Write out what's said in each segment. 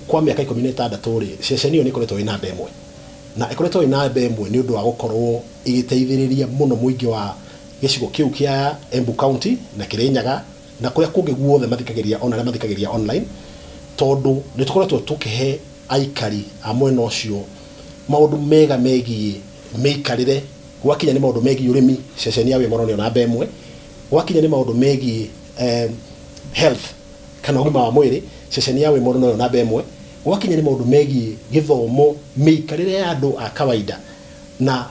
Kwa mĩaka 16 rĩ, ceceni ĩyo nĩ ĩkoretwo ĩ namba ĩmwe, na ĩkoretwo ĩ namba ĩmwe nĩ ũndũ wa gũkorwo ĩgĩteithĩrĩria mũno mũingĩ wa gĩcigo kĩu kĩa Embu County na Kirinyaga na kũrĩa kũngĩ guothe mathikagĩrĩria, ona arĩa mathikagĩrĩria online, tondũ nĩ tũkoretwo tũkĩhe aikari a mwena ũcio maũndũ mega megiĩ mĩikarĩre. Gwakinya nĩ maũndũ megiĩ ũrĩmi, ceceni ya Wĩmoro nĩyo namba ĩmwe. Gwakinya nĩ maũndũ megiĩ health kana ũgima wa mwĩrĩ, ceceni ya Wĩmoro noyo namba ĩmwe. Gwakinya nĩ maũndũ megiĩ gĩthomo, mĩikarĩre ya andũ a kawaida, na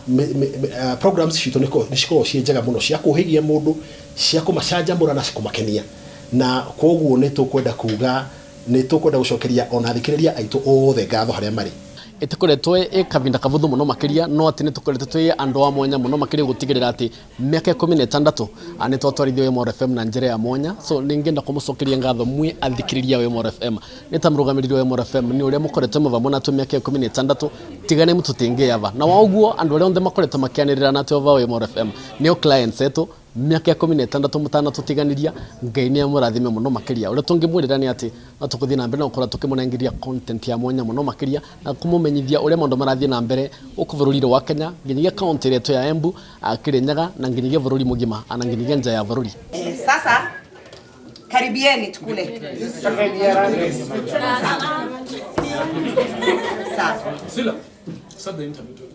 programs citũ nĩ cikoragwo ciĩ njega mũno cia kũhĩgia mũndũ, cia kũmacanjamũra na kũmakenia. Na koguo nĩ tũkwenda kuga nĩ tũkwenda gũcokeria ona athikĩrĩria aitũ othe ngatho harĩa marĩ. Ĩtĩkoretwo ĩ kavinda kavuthu mũno makĩria, no atĩ nĩ tũkoretwo twĩ andũ a mwanya mũno makĩria gũtigĩrĩra atĩ mĩaka 16 nĩ twatwarithio Wĩmoro FM na njĩra ya mwanya. So nĩngĩenda kũmũcokeria ngatho mwĩ athikĩrĩria Wĩmoro FM, nĩ ta mũrũgamĩrĩri wa Wĩmoro FM nĩ ũrĩa mũkoretwo mwĩ vamwe natwe mĩaka 16, tigane mũtũtingĩava. Na wa ũguo andũ arĩa othe makoretwo makĩanĩrĩra natwe va Wĩmoro FM nĩo clients etũ, mĩaka 16 mũtanatũtiganĩria, Ngai nĩ amũrathime mũno makĩria. Ũrĩa tũngĩmwĩrĩra nĩ atĩ no tũgũthiĩ na mbere na gũkorwo tũkĩmũnengeria content ya mwanya mũno makĩria na kũmũmenyithia ũrĩa maũndũ marathiĩ na mbere gũkũ bũrũri-inĩ wa Kenya, nginyagia kaunti ĩrĩa ĩtũ ya Embu, Kirinyaga, na nginyagia bũrũri mũgima, na nginyagia nja ya bũrũri. Sasa karibieni tukule. Sawa. Sila, start the interview.